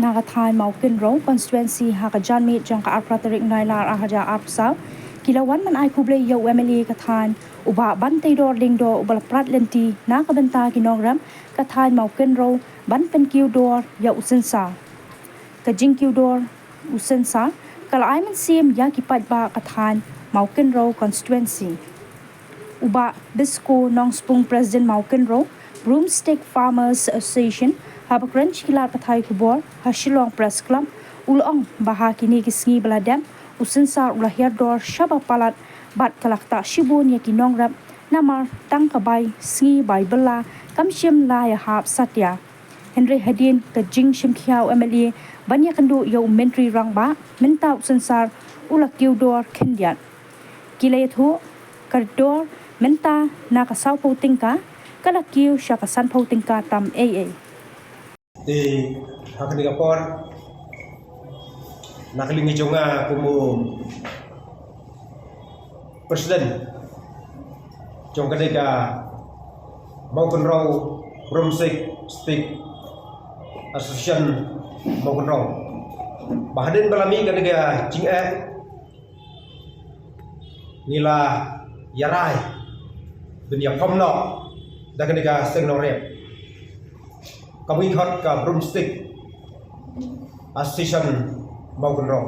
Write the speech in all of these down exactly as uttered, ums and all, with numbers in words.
Na ka thaiñ Mawkynrew constituency ha ka janmiet jong ka arphew tarik Nailar arhajar arphew saw, ki la wan ban ai khublei ïa u M L A ka thaiñ, u Bah Banteidor Lyngdoh, uba la prat lynti na ka bynta ki nongrep ka thaiñ Mawkynrew ban pynkiew dor ïa u synsar. Ka jingkiew dor u synsar ka la ai mynsiem ïa ki paidbah ka thaiñ Mawkynrew constituency. U Bah Bisko Nongspung, President Mawkynrew Broomstick Farmers Association, haba kren sha ki lad pathai khubor ha Shillong Press Club, u la ong ba ha kine ki sngi ba la dep, u synsar u la hiar dor shaba palat bad ka la ktah shibun ïa ki nongrep, namar tang ka bai sngi bai bylla kam shym la ïahap satia. Hynrei hadien ka jingshim khia u M L A ban ïakynduh ïa u Myntri Rangbah, mynta u synsar u la kiew dor khyndiat. Ki la ïathuh, ka dor mynta na ka sawphew tyngka ka la kiew sha ka sanphew tyngka tam ei ei. Te ha kane ka por, na ka liang jong nga kum u President jong kane ka Mawkynrew Broomstick Stick Association Mawkynrew, ba hadien ba la mih kane ka jingeh, ngi la ïarai ban ïakhom noh da kane ka seng nongrep, ka mih khot ka Broomstick Association Mawkynrew.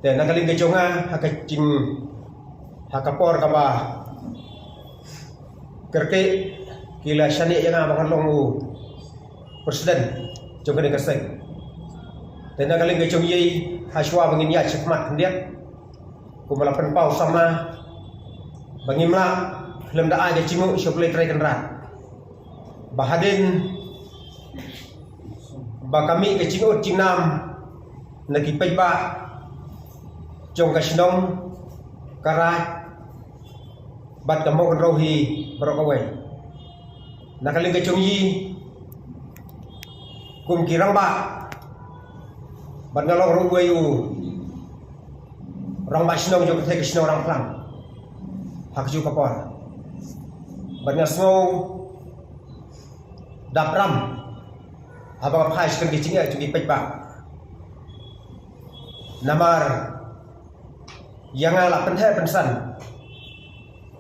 Te na ka liang ka jong nga, ha ka jing, ha ka por kaba kyrkieh, ki la shaniah ïa nga ba ngan long u President jong kane ka seng. Te na ka liang ka jong i, ha shuwa ba ngin ïaid shakhmat khyndiat, kumba la pynpaw samla, ba ngim lah khlem da ai ka jingnguh sha U Blei Trai Kynrad, ba hadien ba ka mih ka jingud jingnam na ki paidbah jong ka shnong, ka raid bad ka Mawkynrew hi baroh kawei. Na ka liang ka jong i, kum ki rangbah, bad nga long ruh uwei u rangbah shnong jong ka thei ka shnong Rangphlang ha kajuh ka por, bad nga sngew dap ram haba nga phai sha kane ka jingeh jong ki paidbah. Namar ïa nga la pynheh pynsan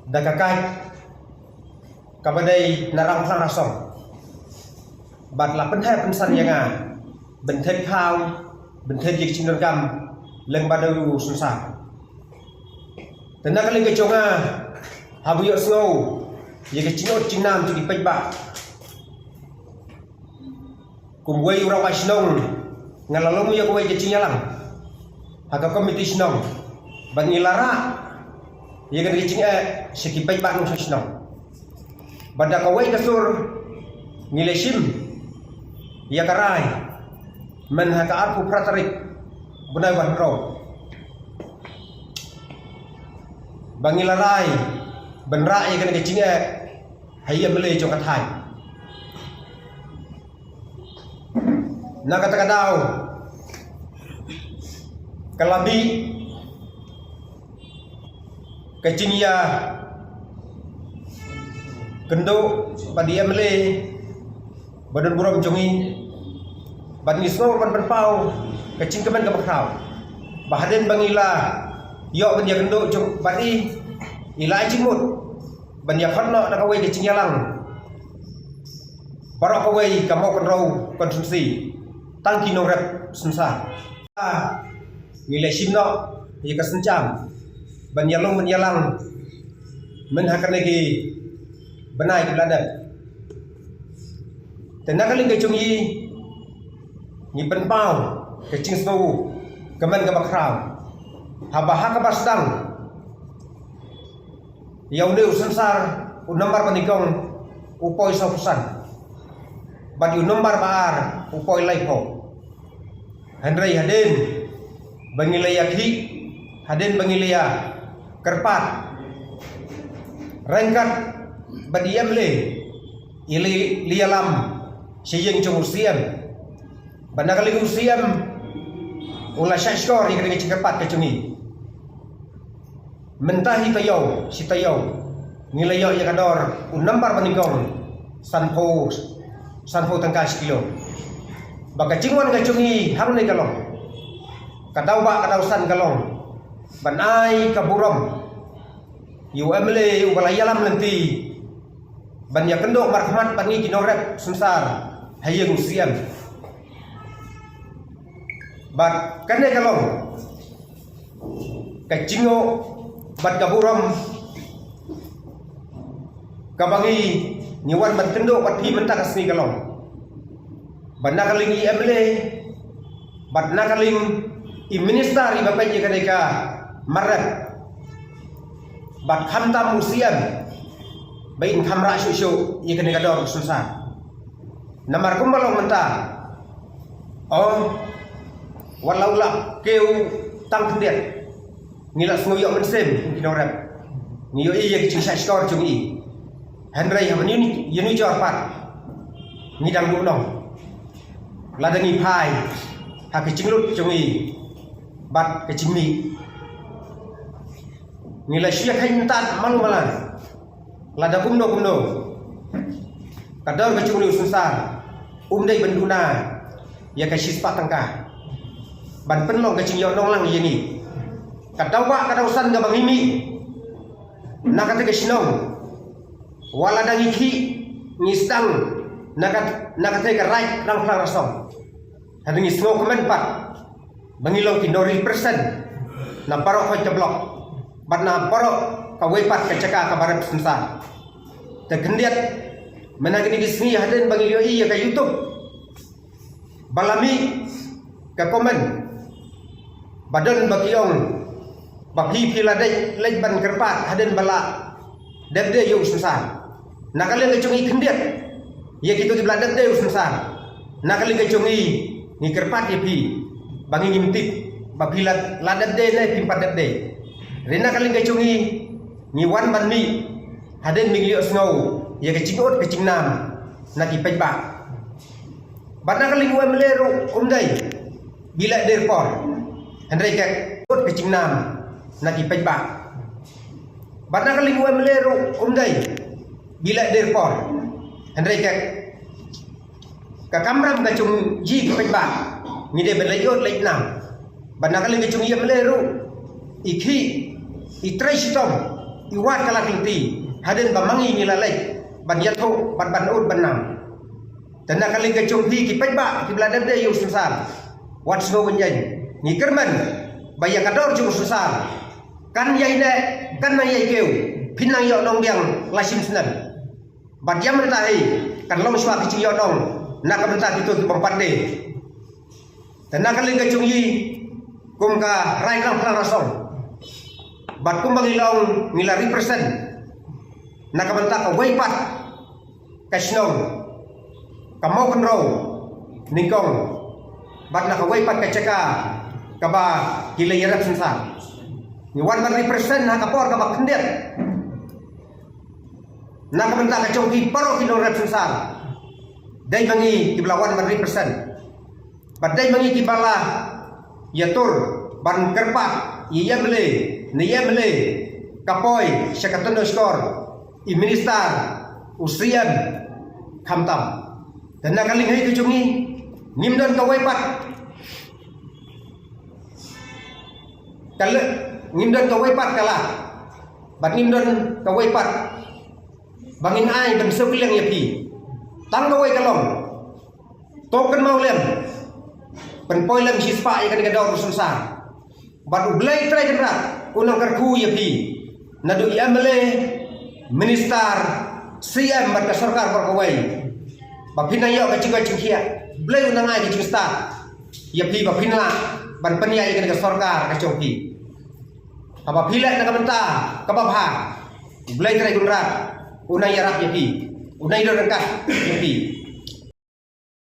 da ka kaid kaba dei na Rangphlang Rasong, bad la pynheh pynsan ïa nga ban thied khaw, ban thied ïa ka jingdonkam lyngba da u synsar. Te na ka liang ka jong nga, haba ïohsngew ïa ka jingud jingnam jong ki paidbah, kum uwei u rangbah shnong, nga la lum ïa kawei ka jingïalang ha ka komiti shnong, bad ngi la rah ïa kane ka jingeh sha ki paidbah nongshong shnong. Bad da kawei ka sur ngi la shim ïa ka rai, myn ha ka arphew phra tarik bnai ba hynriew, ba ngi la rai ban rah ïa kane ka jingeh ha i M L A jong ka thaiñ. Na kata ka daw, ka la mih ka jingïakynduh bad i M L A ba don burom jong ngi, bad ngi sngew ban pynpaw ka jingkmen kaba khraw, ba hadien ba ngi la ïoh ban ïakynduh jong bad i, i la ai jingmut ban ïakhot noh da kawei ka jingïalang baroh kawei ka Mawkynrew constituency, tang ki nongrep synsar. Ngi la shim noh ïa ka sienjam ban ïalong ban ïalang myn ha kane ki bnai ki ba la dep. Te na ka liang ka jong i, ngi pynpaw ka jingsngewkmen kaba khraw haba ha kaba sdang ïa une u synsar, u nombar ba nyngkong u poi sawphew san, bad u nombar ba ar u poi laiphew. Hynrei hadien ba ngi la ïakhih, hadien ba ngi la ïakyrpad ryngkat bad i M L A, i la ïalam sha ïing jong u C M, bad na ka liang u C M u la shahshkor ïa ka jingkyrpad ka jong i. Mynta hi taïew shi taïew ngi la ïoh ïa ka dor u nombar ba nyngkong, sanphew, sanphew tyngka shi kilo. Ba ka jingwan ka jong ngi hangne ka long, ka daw ba ka daw san ka long ban ai ka burom ïa u M L A uba la ïalam lynti ban ïakynduh markhmat bad ngi ki nongrep synsar ha ïing u C M. Bad kane ka long ka jingïoh bad ka burom kaba ngi ngi wan ban kynduh bad phi mynta ka sngi ka long ba na ka liang i M L A bad na ka liang i minister iba peit ïa kane ka marrep bad khamtam u C M ba in kham rah shuh shuh ïa kane ka dor synsar. Namar kumba long mynta, ong, wat la u lah kiew tang khyndiat, ngi la sngew ïoh mynsiem ki nongrep. Ngi ïohi ïa ki jingshah shkor jong ngi. Hynrei haba ngi ïa ngi jor pat, ngi dang duh nong lada ngi phai ha ka jinglut jong ngi bad ka jingmih. Ngi la shu ïa kheiñ mynta malu malan. Lada kumno kumno, ka dor ka jong u synsar um dei ban duna ïa ka shispah tyngka ban pynlong ka jingïoh nonglang ïa ngi. Ka daw ba ka daw san kaba ngi mih na kata ka shnong, wat lada ngi khih ngi sdang na ka, na kata ka raid Rangphlang Rasong. Hadien ngi sngewkmen pat ba ngi long ki nongrepresent na baroh khoit ka block bad na baroh kawei pat ka jaka kaba rep synsar. Te khyndiat mynta kine ki sngi hadien ba ngi ïohi ïa ka YouTube ba la mih ka comment ba don ba ki ong ba phi phi la dei leit ban kyrpad hadien ba la dep dei ïa u synsar. Na ka liang ka jong ngi khyndiat ïa kito kiba la dep dei u synsar. Na ka liang ka jong ngi ngi kyrpad ïa phi ba ngi ngim tip ba phi la, la dep dei ne phim pat dep dei. Hynrei na ka liang ka jong ngi ngi wan ban mih hadien ba ngi ïohsngew ïa ka jingud ka jingnam na ki paidbah. Bad na ka liang u M L A ruh um dei ba la dei por, hynrei ka ud ka jingnam na ki paidbah. Bad na ka liang u M L A ruh um dei ba la dei por, hynrei ka, ka kamram ka jong ngi ki paidbah ngi dei ban leit ud leit nam. Bad na ka liang ka jong ngi M L A ruh i khih, i trei shitom, i wad ka lad lynti hadien ba ma ngi ngi la leit ban ïathuh bad ban ud ban nam. Te na ka liang ka jong phi ki paidbah kiba la dep dei ïa u synsar, wat sngew wynjeng. Ngi kyrmen ba ïa ka dor jong u synsar kan ïai neh, kan nang ïai kiew, phin nang ïoh nong biang la shim snem. Bad ïa mynta hi kan long shuwa ki jingïoh nong na ka bynta kito ki bym pat dei. Te na ka liang ka jong ngi kum ka rai Rangphlang Rasong bad kumba ngi long ngi la represent na ka bynta kawei pat ka shnong, ka Mawkynrew nyngkong, bad na kawei pat ka jaka kaba ki la ïarap synsar. Ngi wan ban represent ha ka por kaba khyndiat na ka bynta ka jong ki baroh ki nongrep synsar. Dei ma ngi kiba la wan ban represent bad dei ma ngi kiba la ïatur ban kyrpad ïa i M L A ne i M L A ka poi sha ka tnat shkor, i minister, u C M khamtam. Te na ka liang hi ka jong ngi ngim don kawei pat ka leh, ngim don kawei pat ka lad bad ngim don kawei pat ba ngin ai ban siew kylliang ïa phi. Tang kawei ka long to kynmaw lem, pynpoi lem shispah ïa kane ka dor synsar. Bad U Blei Trai Kynrad un nang kyrkhu ïa phi naduh i M L A, minister, C M bad ka sorkar baroh kawei ba phin nang ïoh ka jingkoit jingkhiah. U Blei un nang ai ka jingstad ïa phi ba phin lah ban pynïaid ïa kane ka sorkar ka jong phi. Haba phi leh na ka bynta kaba bha, U Blei Trai Kynrad un nang ïarap ïa phi, un nang ïadon ryngkat ïa phi.